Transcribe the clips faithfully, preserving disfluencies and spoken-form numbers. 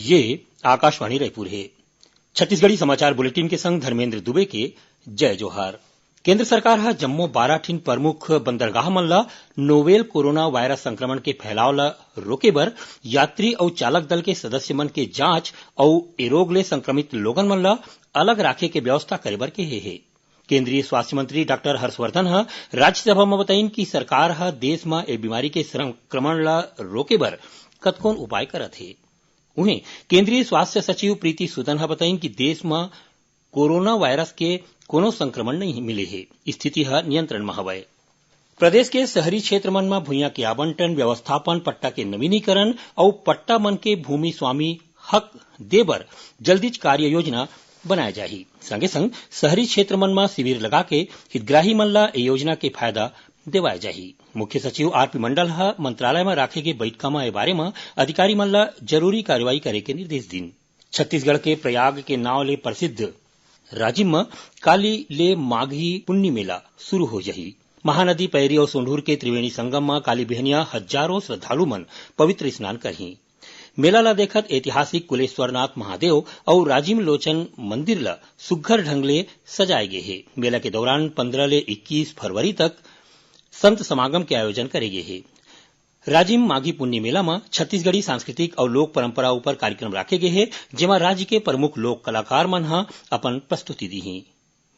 ये आकाशवाणी रायपुर हे। छत्तीसगढ़ी समाचार बुलेटिन के संग धर्मेंद्र दुबे के जय जोहार। केंद्र सरकार ह जम्मो बारह ठिन प्रमुख बंदरगाह मन ल नोवेल कोरोना वायरस संक्रमण के फैलाव ल रोके बर यात्री अउ चालक दल के सदस्य मन के जांच अउ ए रोग ले संक्रमित लोगन मन ल अलग राखे के व्यवस्था करे बर केहे हे। केंद्रीय स्वास्थ्य मंत्री डॉक्टर हर्षवर्धन ह राज्यसभा म बताइन कि सरकार ह देश म ए बीमारी के संक्रमण ल रोके बर कतकोन उपाय करत हे। उहें, केंद्रीय स्वास्थ्य सचिव प्रीति सूदन ह बताइन कि देश म कोरोना वायरस के कोनो संक्रमण नइ मिले हे, स्थिति ह नियंत्रण म हवय। प्रदेश के शहरी क्षेत्र मन म भुइयां के आवंटन, व्यवस्थापन, पट्टा के नवीनीकरण अउ पट्टा मन के भूमि स्वामी हक दे बर जल्दीच कार्य योजना बनाए जाही। संगे संग शहरी क्षेत्र मन म शिविर लगा के हितग्राही मन ल ए योजना के फायदा देवाए जाही। मुख्य सचिव आरपी मंडल ह मंत्रालय म राखे गे बइठका म ए बारे म अधिकारी मन ल जरूरी कार्रवाई करे के निर्देश दिन। छत्तीसगढ़ के प्रयाग के नांव ले प्रसिद्ध राजिम म काली ले माघी पुन्नी मेला शुरू हो जाही। महानदी पैरी अउ सोंढूर के त्रिवेणी संगम म काली बिहनिया हजारों श्रद्धालु मन पवित्र स्नान करही। मेला ल देखत ऐतिहासिक कुलेश्वरनाथ महादेव अउ राजिम लोचन मंदिर ल सुग्घर ढंग ले सजाए गे हे। मेला के दौरान पंद्रह ले इक्कीस फरवरी तक संत समागम के आयोजन करे गे हे। राजिम माघी पुन्नी मेला म छत्तीसगढ़ी सांस्कृतिक अउ लोक परंपरा उपर कार्यक्रम राखे गे हे, जेमा राज्य के प्रमुख लोक कलाकार मन ह अपन प्रस्तुति दीही।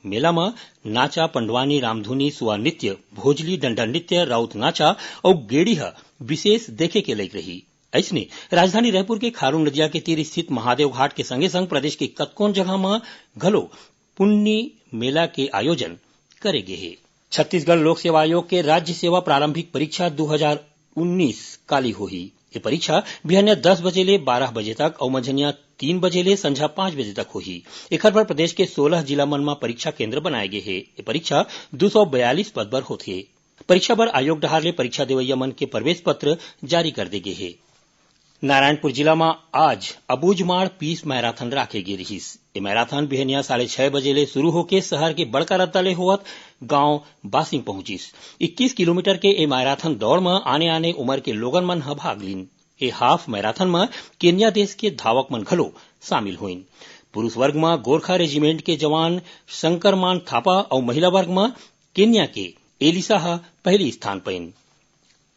मेला म नाचा, पंडवानी, रामधुनी, सुआ नृत्य, भोजली, डंडा नृत्य, राउत नाचा अउ गेड़ी ह विशेष देखे के लइक रही। अइसने राजधानी रायपुर के खारून नदिया के तीर स्थित महादेव घाट के संगे संग प्रदेश के कतकोन जगह म घलो पुन्नी मेला के आयोजन करे गे हे। छत्तीसगढ़ लोक सेवा आयोग के राज्य सेवा प्रारंभिक परीक्षा दू हजार उन्नीस काली होही। ये परीक्षा बिहनिया दस बजे ले बारह बजे तक अउ मंझनिया तीन बजे ले संझा पाँच बजे तक होही। एखर बर प्रदेश के सोलह जिला मन म परीक्षा केंद्र बनाए गे हे। ये परीक्षा दू सौ बयालीस पद बर होथे। परीक्षा बर आयोग डहार ले परीक्षा देवइया मन के प्रवेश पत्र जारी कर दे गे हे। नारायणपुर जिला म आज अबूझमाड़ पीस मैराथन राखे गे रिहिस। ए मैराथन बिहनिया साढ़े छह बजे ले शुरू होके शहर के बड़का रद्दा ले होवत गांव बासिंग पहुंचिस। इक्कीस किलोमीटर के ए मैराथन दौड़ म आने-आने उमर के लोगन मन ह भाग लीन। ए हाफ मैराथन म केन्या देश के धावक मन घलो शामिल होइन। पुरुष वर्ग म गोरखा रेजिमेंट के जवान शंकरमान थापा अउ महिला वर्ग म केन्या के एलिसा ह पहिली स्थान पाइन।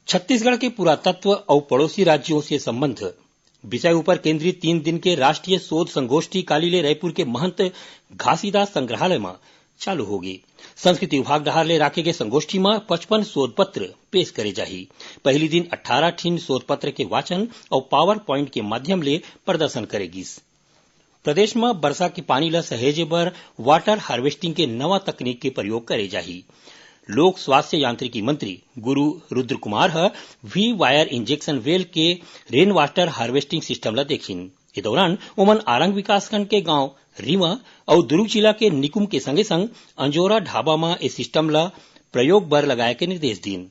छत्तीसगढ़ के पुरातत्व अउ पड़ोसी राज्यों से संबंध विषय ऊपर केंद्रित तीन दिन के राष्ट्रीय शोध संगोष्ठी काली ले रायपुर के महंत घासीदास संग्रहालय म चालू होगे। संस्कृति विभाग डहार ले राखे गे संगोष्ठी म पचपन शोध पत्र पेश करे जाही। पहिली दिन अट्ठारह ठिन शोध पत्र के वाचन अउ पावर पॉइंट के माध्यम ले प्रदर्शन करे गिस। प्रदेश म बरसा के पानी ल सहेजे बर वाटर हार्वेस्टिंग के नवा तकनीक के प्रयोग करे जाही। लोक स्वास्थ्य यांत्रिकी मंत्री गुरु रुद्र कुमार ह वी वायर इंजेक्शन वेल के रेन वाटर हार्वेस्टिंग सिस्टम ल देखिन। ए दौरान ओमन आरंग विकासखंड के गांव रीवा अउ दुर्ग जिला के निकुम के संगे संग अंजोरा ढाबा म ए सिस्टम ल प्रयोग बर लगाए के निर्देश दीन।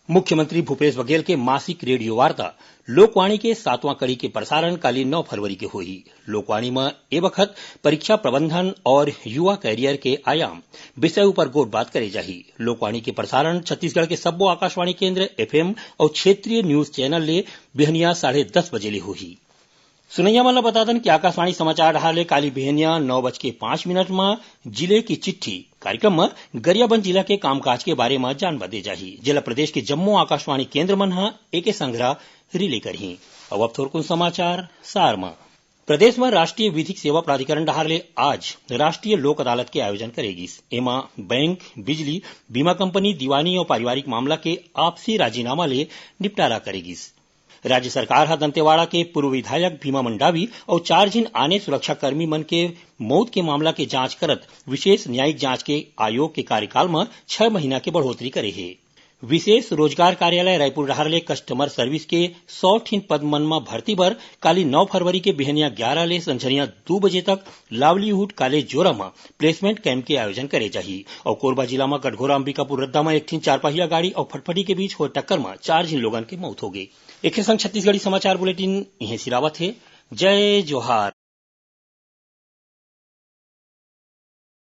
मुख्यमंत्री भूपेश बघेल के मासिक रेडियो वार्ता लोकवाणी के सातवां कड़ी के प्रसारण काली नौ फरवरी के होही। लोकवाणी म ए बखत परीक्षा प्रबंधन और युवा कैरियर के आयाम विषय ऊपर गोठबात करे जाही। लोकवाणी के प्रसारण छत्तीसगढ़ के सब्बो आकाशवाणी केंद्र, एफएम अउ क्षेत्रीय न्यूज चैनल ले बिहनिया साढ़े दस बजे ले होही। सुनैया मन ल बता दन कि आकाशवाणी समाचार डहार ले काली बिहनिया नौ बज के पाँच मिनट म जिले की चिट्ठी कार्यक्रम म गरियाबंद जिला के कामकाज के बारे म जानबा दे जाही, जेला प्रदेश के जम्मो आकाशवाणी केंद्र मन ह एके संघरा रिले करही। अउ अब थोरकुन समाचार सार म। प्रदेश म राष्ट्रीय विधिक सेवा प्राधिकरण डहार ले आज राष्ट्रीय लोक अदालत के आयोजन करे गिस। एमा बैंक, बिजली, बीमा कंपनी, दीवानी अउ पारिवारिक मामला के आपसी राजीनामा ले निपटारा करे गिस। राज्य सरकार ह दंतेवाड़ा के पूर्व विधायक भीमा मंडावी अउ चार झिन आने सुरक्षाकर्मी मन के मउत के मामला के जांच करत विशेष न्यायिक जांच के आयोग के कार्यकाल म छह महीना के बढ़ोतरी करे हे। विशेष रोजगार कार्यालय रायपुर डहार ले कस्टमर सर्विस के सौ ठिन पद मन म भर्ती बर काली नौ फरवरी के बिहनिया ग्यारह ले संझनिया दू बजे तक लाइवलीहुड कॉलेज जोरा म प्लेसमेंट कैंप के आयोजन करे जाही। अउ कोरबा जिला म कटघोरा अंबिकापुर रद्दा म एक ठिन चारपहिया गाड़ी अउ फटफटी के बीच होय टक्कर म चार झिन लोगन के मउत होगे। एखरे संग छत्तीसगढ़ी समाचार बुलेटिन इहें सिरावत हे। जय जोहार।